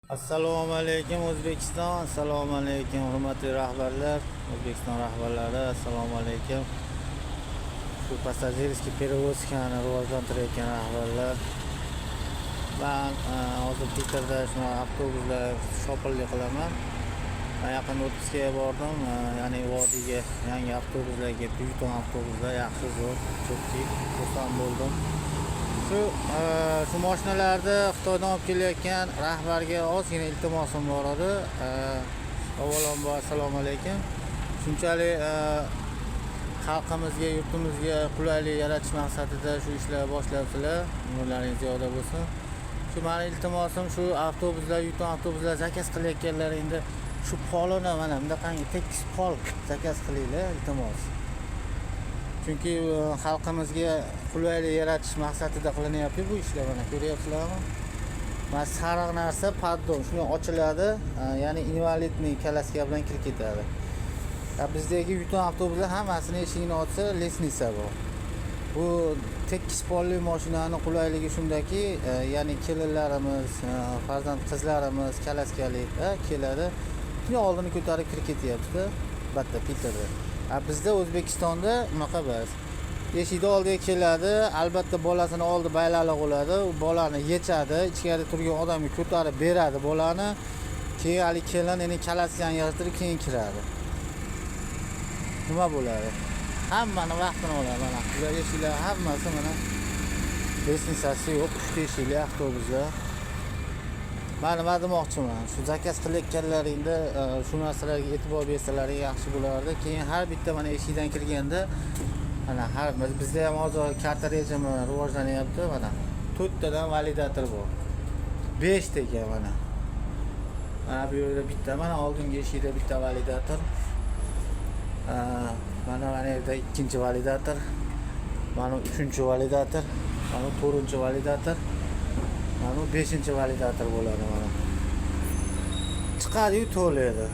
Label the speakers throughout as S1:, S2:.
S1: Assalomu alaykum, O'zbekiston, assalomu alaykum, hurmatli rahbarlar, O'zbekiston rahbarlari, assalomu alaykum. Shu пассажирский перевозка ni rivojlantirayotgan rahbarlar. Man hozir Piterda shunaqa avtobuslar shopirlik qilaman. Man yaqinda отпуск ga bordim, ya'ni vodiyga yangi avtobuslar kelibdi, Yukon avtobuslar yaxshi, zo'r, чёткий, xursand bo'ldim. Shu mashinalarni Xitoydan olib kelayotgan rahbarga ozgina iltimosim bor edi. Avvalambor, assalomu alaykum. Shunchalik xalqimizga, yurtimizga qulaylik yaratish maqsadida shu ishlar boshlabsizlar. Umrlaringiz ziyoda bo'lsin. Shu mani iltimosim, shu avtobuslar, Yukon avtobuslar заказ qilayotganlar endi shu polini mana bunaqangi tekis pol заказ qilinglar, iltimos. Chunki xalqimizga qulaylik yaratish maqsadida qilinyapti bu ishlar, mana ko'ryapsizlarmi? Mana sariq narsa поддон, shuni ochiladi, ya'ni инвалидный коляска bilan kirib ketadi. Bizdagi Yukon avtobuslar hammasini eshigini ochsa, лестница bor. Bu tekis polli mashinani qulayligi shundaki, ya'ni kelinlarimiz, farzand qizlarimiz коляска li keladi. Shuni oldini ko'tarib kirib ketyapti-da, bitta Piterda. Bizda O'zbekistonda unaqa emas. Eshikni oldiga keladi, albatta bolasini oldi baylali bo'ladi, u bolani yechadi, ichkarida turgan odamga ko'tarib beradi bolani. Keyin haligi kelin endi коляска ni yig'ishtirib keyin kiradi. Nima bo'ladi? Hammani vaqtini oladi mana. Bular eshiklar hammasi mana лестница si yo'q, uchta eshikli avtobuslar. Man nima demoqchiman? Shu заказ qilayotganlaringda shu narsalarga e'tibor bersalaring yaxshi bo'lardi. Keyin har bitta mana eshikdan kirganda mana har bizda ham hozir karta rejimi rivojlanyapti mana. To'rttadan validator bor. Beshta ekan mana. Mana bu yerda bitta, mana oldingi eshikda bitta validator. Mana yerda ikkinchi validator. Mana uchinchi validator. Mana to'rtinchi validator. Mana bu beshinchi validator bo'ladi mana. Chiqadi-yu to'laydi.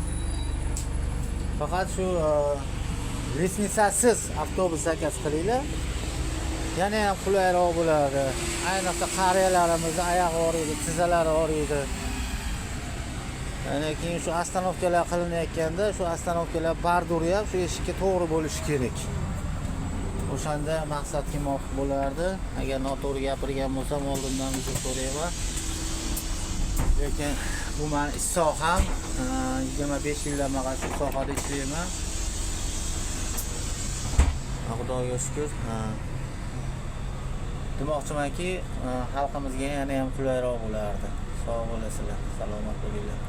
S1: Faqat shu лестница siz avtobus заказ qilinglar. Yana ham qulayroq bo'ladi. Ayniqsa qariyalarimizni oyog'i og'riydi, tizzalari og'riydi. Yana keyin shu остановка lar qilinayotganda shu остановка lar бордюр ham shu eshikka to'g'ri bo'lishi kerak. O'shanda maqsadga muvofiq bo'lardi. Agar noto'g'ri gapirgan bo'lsam, oldindan uzr so'rayman. Lekin bu mani ish soham. 25 yildan beri shu sohada ishlayman. Xudoga shukur. Demoqchimanki, xalqimizga yana ham qulayroq bo'lardi. Sog' bo'lasizlar, salomat bo'linglar.